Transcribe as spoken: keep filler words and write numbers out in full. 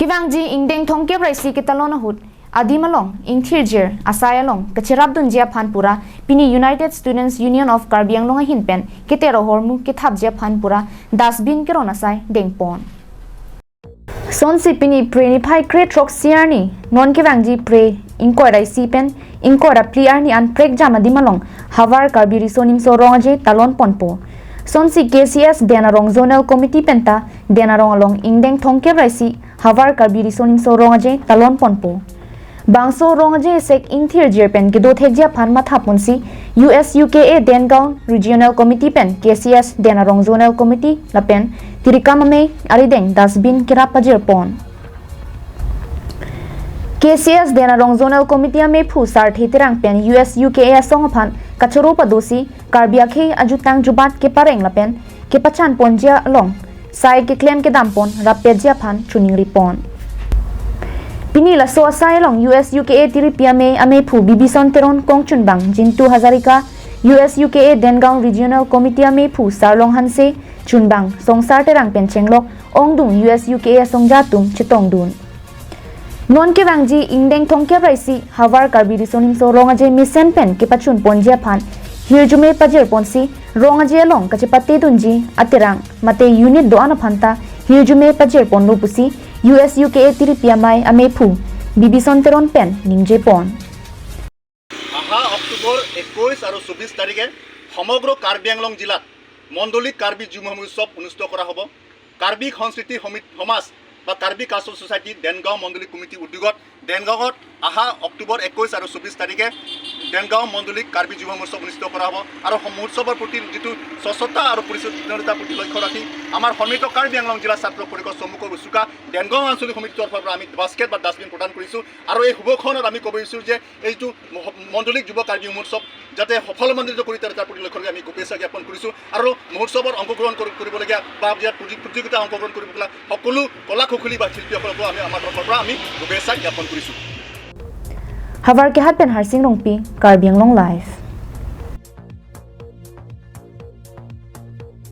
Kevangji ingdeng thomkep ra isi ketalon ahut adim along ingthirjir asai along kacherapdunji aphan pura pini United Students Union of Karbi Anglong ahin pen ketero ahormu kethapji aphan pura dustbin keron asai dengpon. Sonsi pini Phre niphai kre throksi arni non kevangji Phre ingkoi ra isi pen ingkoi ra phli arni an prekjam adim along Havar Karbi Riso Nimso Rong Aje talon ponpo. Sonsi K C S Den Arong Zonal Committee penta Den Arong along ingdeng thomkep ra isi Havar Karbi Riso Nimso Rong Aje talon ponpo. Bangso Rong Aje sek ingthirjir pen kedo thekji aphan mathaponsi U S U K A Den Gaon Regional Committee pen K C S Den Arong Zonal Committee lapen Tirikam Amei arideng dustbin kerap pajirpon. K C S Den Arong Zonal Committee amephu Sarthe Terang pen U S U K A asong aphan kachoro padosi Karbi akhei ajutang jubat kepareng lapen kepachanponji along sai keklem kedampon rappetji aphan choningripon. Pini laso asai along U S U K A Tiripi Amei amephu Bibison Teron, kongchunbang Jintu Hazarika, U S U K A Den Gaon Regional Committee amephu Sarlong Hanse, chunbang Songsar Terang pen chenglok ongdung U S U K A asongja atum chetongdun. Non kevangji ingdeng thomkep ra isi Havar Karbi Riso Nimso Rong Aje mesen pen kepachunponji aphan hirjume pajirponsi Rong Aje along kachepatedunji aterang mate unit do-an aphanta hirjume pajirponlo pusi U S U K A Tiripi Amei amephu Bibison Teron pen ningjepon. অহা অক্টোবৰ একৈছ আৰু চৌবিছ তাৰিখে সমগ্ৰ কাৰ্বি আংলং জিলাত মণ্ডলিক কাৰ্বি যুৱ মহোৎসৱ অনুষ্ঠিত কৰা হ'ব। কাৰ্বি সংস্কৃতি সমিতি সমাজ বা কাৰ্বি কালচাৰেল ছ'চাইটি দেনগাঁও মণ্ডলিক কমিটিৰ উদ্যোগত দেনগাঁৱত অহা অক্টোবৰ একৈছ আৰু চৌবিছ তাৰিখে দেনগাঁও মণ্ডলিক কাৰ্বি যুৱ মহোৎসৱ অনুষ্ঠিত কৰা হ'ব। আৰু সম- মহোৎসৱৰ প্ৰতি যিটো স্বচ্ছতা আৰু পৰিচ্ছন্নতাৰ প্ৰতি লক্ষ্য ৰাখি আমাৰ সন্মিলন কাৰ্বি আংলং জিলা ছাত্ৰ পৰিষদ চমুকৈ উচুকা দেনগাঁও আঞ্চলিক সমিতিৰ তৰফৰ পৰা আমি বাস্কেট বা ডাষ্টবিন প্ৰদান কৰিছোঁ। আৰু এই শুভক্ষণত আমি ক'ব বিচাৰোঁ যে এইটো মহ- মণ্ডলিক যুৱ কাৰ্বি মহোৎসৱ যাতে সফলমণ্ডিত কৰি তাৰ তাৰ প্ৰতি লক্ষ্য ৰাখি আমি শুভেচ্ছা জ্ঞাপন কৰিছোঁ। আৰু মহোৎসৱত অংশগ্ৰহণ কৰি- কৰিবলগীয়া বা ইয়াত প্ৰতি- প্ৰতিযোগিতা অংশগ্ৰহণ কৰিবলগীয়া সকলো কলা কুশলী বা শিল্পীসকলকো আমি আমাৰ তৰফৰ পৰা আমি শুভেচ্ছা জ্ঞাপন কৰিছোঁ। Havar Kehat pen Harsing Rongpi, Karbi Anglong Live.